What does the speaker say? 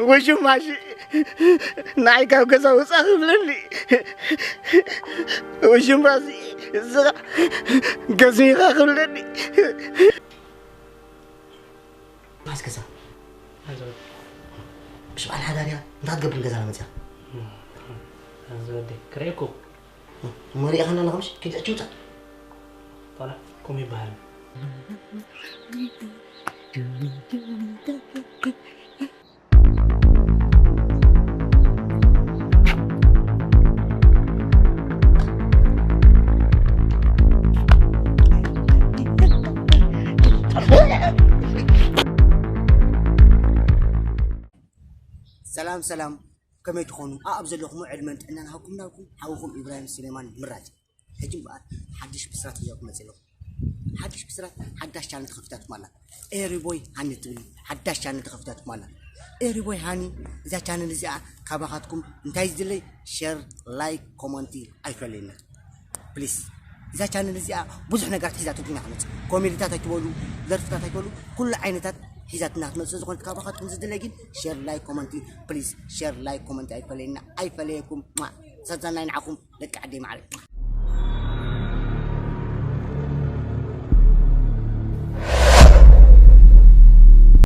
ውሽማሽ ንዓይ ካብ ገዛ ውፃእ ክብለኒ፣ ውሽማሲ እስኻ ገዝሚኻ ክብለኒ። ማስ ገዛ ኣዞ፣ ብሽ በዓል ሓዳር እያ እንታይ ክትገብር ገዛና መፅያ? ኣዞ ወደይ ክርእየኩም። መሪእኻና ኣለኻ ምሽ? ኪድ ዕጭ ውፃእ። ቆላ ኩም ይበሃል። ሰላም ሰላም፣ ከመይ ትኾኑ? ኣብ ዘለኹም ዕድመን ጥዕናን ሃብኩም ናብኩም ሓውኹም ኢብራሂም ሱሌማን ምራጭ። ሕጂ እምበኣር ሓድሽ ብስራት ሒዘኩም መፂእ ኣለኹ። ሓድሽ ብስራት ሓዳሽ ቻነል ተኸፊታትኩም ኣላ። ኤሪ ቦይ ሃኒ ትብል ሓዳሽ ቻነል ተኸፊታትኩም ኣላ። ኤሪ ቦይ ሃኒ፣ እዛ ቻነል እዚኣ ካባኻትኩም እንታይ ዝድለይ? ሸር፣ ላይክ፣ ኮመንቲ ኣይፈለየና ፕሊስ። እዛ ቻነል እዚኣ ብዙሕ ነገራት ሒዛትኩም እያ ትመፅእ። ኮሜዲታት ኣይትበሉ፣ ደርፍታት ኣይትበሉ፣ ኩሉ ዓይነታት ሒዛትና ክትመፅእ ዝኾነት ካባኻትኩም ዝድለይ ግን ሸር፣ ላይክ፣ ኮመንቲ ፕሊስ። ሸር፣ ላይክ፣ ኮመንቲ ኣይፈለየና፣ ኣይፈለየኩም። ማ ሰዛናይ ንዓኹም ደቂ ዓደይ ማዕረ።